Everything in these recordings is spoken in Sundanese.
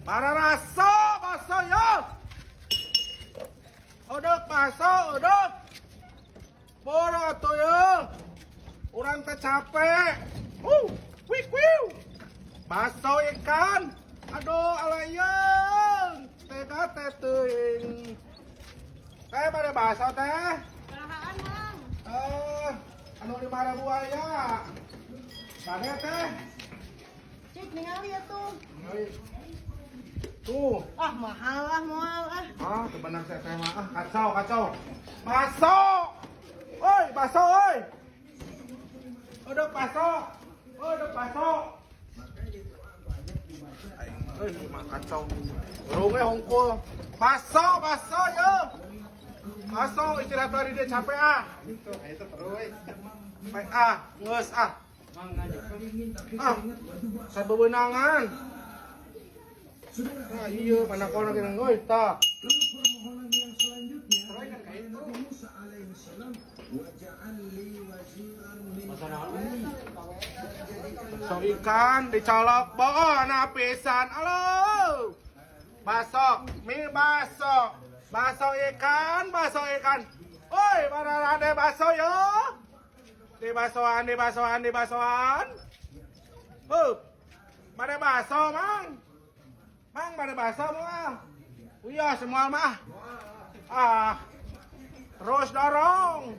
Bararaso baso yo. Uduk baso, uduk. Boro atuh yo. Urang teh capek. Wik wiu. Baso ikan. Aduh, alayeng. Tega teh teuing. Teh, pada baso teh. Kerahaan, Mang. Eh, anu 5.000 aya. Bade teh. Cik, ningali atuh. Tuh. Ah, mahal ah, moal ah. Ah, teu bener saya teh mah. Ah, kacau, kacau. Baso. Oi, baso oi. Udah baso. Oi, udah baso. Aing euy mah kacau. Urungnya hungkul. Baso, baso yo. Baso, istirahat tadi dia capek ah. Itu terus. Capek ah, geus ah. Ah, sabeunangan. Nah, iya, mana kono gini, euy, tah. Lalu permohonan yang selanjutnya oleh Nabi Musa alaihissalam, waj'al li waziran min ahli. Bakso ikan dicolok boona pisan. Halo. Baso, mie baso. Baso ikan, baso ikan. Oi, mana ada baso yo? Di basoan, di basoan, di basoan. Hup. Mana baso, Mang? Mang, mana baso mah? Iya, semua mah. Ah. Terus dorong.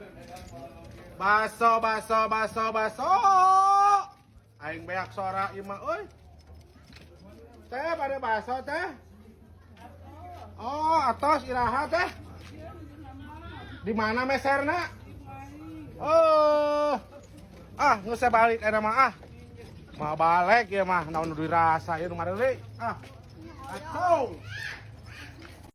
Baso, baso, baso, baso. Aing beak sora ieu mah euy. Teh, pada baso teh. Oh, atos iraha teh. Di mana meserna? Oh. Ah, geus saya balik eta mah ah. Mau balik ya mah naon nu dirasa ieu nu mareuli. Ah. Kacau.